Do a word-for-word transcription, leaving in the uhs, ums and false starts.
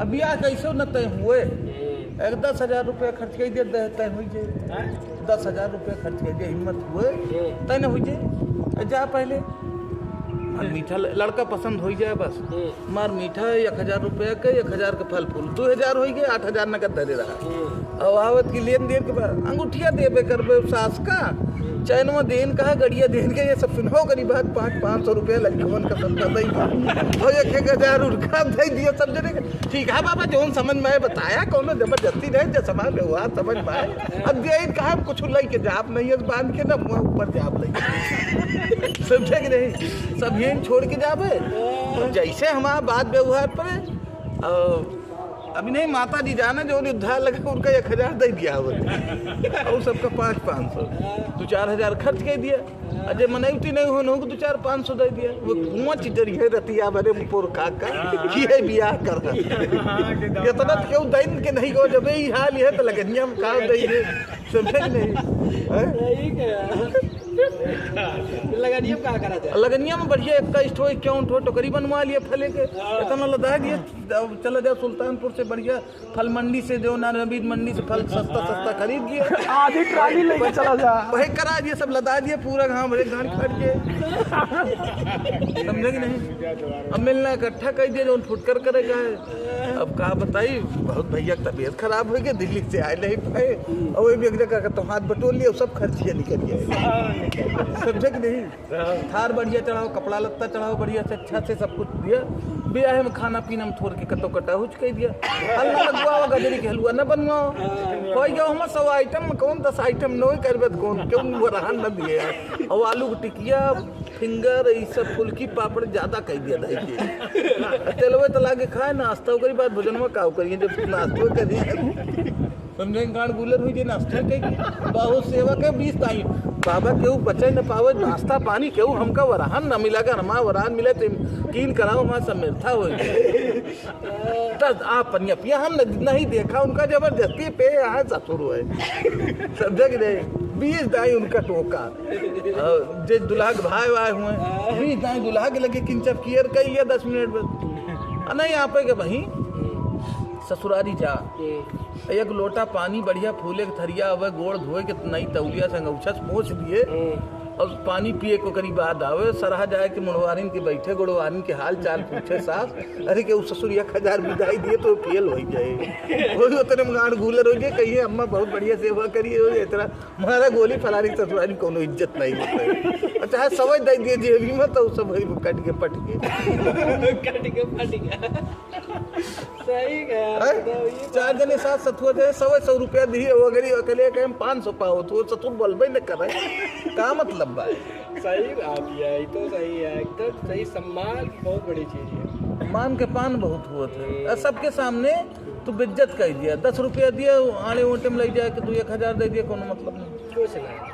बियाह कैसे न तय हुए। हम्म। एक दस हजार रुपया खर्च कर दिया, दे-, तय हुई जे। हाँ? दस हजार रुपया खर्च कर दिया, हिम्मत हुए, हम्म। तय न हुई जे। जा पहले। मार मीठा ल-, लड़का पसंद होई जाए बस। हम्म। मार मीठा एक हजार रुपया के, एक हजार के फल फूल, दो हजार होई गए, आठ हजार नगद धरे रहा। हम्म। अब आवत की लेन देन के बाद अंगूठिया देबे करबे सास का, हम्म। चैनवा देन कहा, गड़िया देन के, ये सब सुनाओ करी बात, पाँच, पाँच सौ रुपया लड़कवन का सबका दई बा। और एक एक हजार उनका दई दिया सब जने के। ठीक है बाबा, जौन समझ में आए बताया, कौनो जबरदस्ती नहीं, जब समाज व्यवहार समझ में आए। अब यही कहा, हम कुछ लई के जाब नहीं है, बांध के ना मुँह ऊपर जाब लई। समझे कि नहीं? सब यहीं छोड़ के जाबे। और जैसे हमारा बात व्यवहार पर, और अभी नहीं, माता जी जाने जो उद्धार लगा, उनका एक हजार दे दिया हो। और सबका पाँच, पाँच सौ, दो चार हजार खर्च कर दिया। अजय मनैती नहीं हो, नहुक दो चार पाँच सौ दे दिया। वो कुआं चिजरी है रतिया भरे पोर खा का, ये बियाह कर। इतना तो क्यों दैन के नहीं गो, जब यही हाल है तो लगनिया में का दे दे। समझे कि नहीं? हैं? सही कहा। लगनिया में का करा जाए? लगनिया में बढ़िया इक्कीस ठो, इक्यावन ठो टोकरी बनवा लिए फले के। हाँ। इतना लदा दिए, अब चला जाओ सुल्तानपुर से बढ़िया फल मंडी से, जो ना नबीद मंडी से फल सस्ता सस्ता खरीद लिए। आधी ट्राली लेके चला जा। वही करा दिए, सब लदा दिए, पूरा घाम भरे घाम काट के। समझे कि नहीं? अब मिलना इकट्ठा कर दिए, जो फुटकर करेगा है। अब का बताई, बहुत भैया के तबीयत खराब हो गई, दिल्ली से आए नहीं पाए। और वही भी एक जगह का तो हाथ बटोर लिया, सब खर्चिया निकल गए। समझे कि नहीं? थार बढ़िया चढ़ाओ, कपड़ा लत्ता चढ़ाओ, बढ़िया से अच्छा से सब कुछ दिया। बियाह में खाना पीना में थोड़ के कटो कटा हुच कह दिया। हलवा लगवाओ, गजरी के हलवा न बनवाओ। कोई गयो हम सौ आइटम में कौन दस आइटम नोए करबे तो कौन, क्यों वो रहन न दिए यार। और आलू की टिकिया, फिंगर, ये सब फुल्की पापड़ ज्यादा कह दिया दही के। तेलवे तो लागे खाए, नाश्ता ओकरी बाद भोजन में का करिए जब नाश्तो करिए। समझे, गांड गूलर हुई जे नाश्ता के की। बहुत सेवा के बीस ताई। बाबा केहू बचे न पावे, नाश्ता पानी केहू हमका वरहन न मिला, अगर हमारा वरहन मिले तो कीन कराओ, हमारा समर्था होई। तब आप पनिया पिया, हम न-, नहीं देखा उनका जबरदस्ती पे यहाँ ससुर हुए। समझे कि नहीं? बीस दाई उनका टोका। और जे दुल्हा के भाई वाय हुए, बीस दाई दुल्हा के लगे किंचप कियर कर लिया दस मिनट में। आ नहीं, आप के वहीं ससुरारी जा। हम्म। एक लोटा पानी बढ़िया फूले के थरिया आवे, गोड़ धोए के नई तौलिया से अंगौछा से पोंछ दिए। हम्म। और पानी पिए को करी बाद आवे, सरहा जाए के मुड़वारिन के बैठे, गोड़वारिन के हाल चाल पूछे सास। अरे के उ ससुर एक हजार बिदाई दिए तो फेल हो जाए। वही उतने में गांड गूलर हो गए, कहिए अम्मा बहुत बढ़िया सेवा करिए, हो इतना मारा गोली फलानी ससुरारी कोनो इज्जत नहीं होता है। अच्छा है, सवई दे दिए जेबी में तो सब वही कट के पट के। कट के पट के। सही कहा, हैं? बताओ, ये चार बात जने साथ सतुआ थे, सौ सौ रुपया दिए, वो अगर ये अकेले कहे हम पाँच सौ पाओ, तो वो ससुर बोलबे न करे। का मतलब बा? सही बात है, ये तो सही है, एकदम सही। सम्मान बहुत बड़ी चीज है। मान के पान बहुत हुआ था। हम्म। और सबके सामने तू बेइज्जत कर दिया। दस रुपया दिया, आड़े ओटे में ले जाए कि तू एक हजार दे दिया, कोनो मतलब नहीं। कुछ नहीं।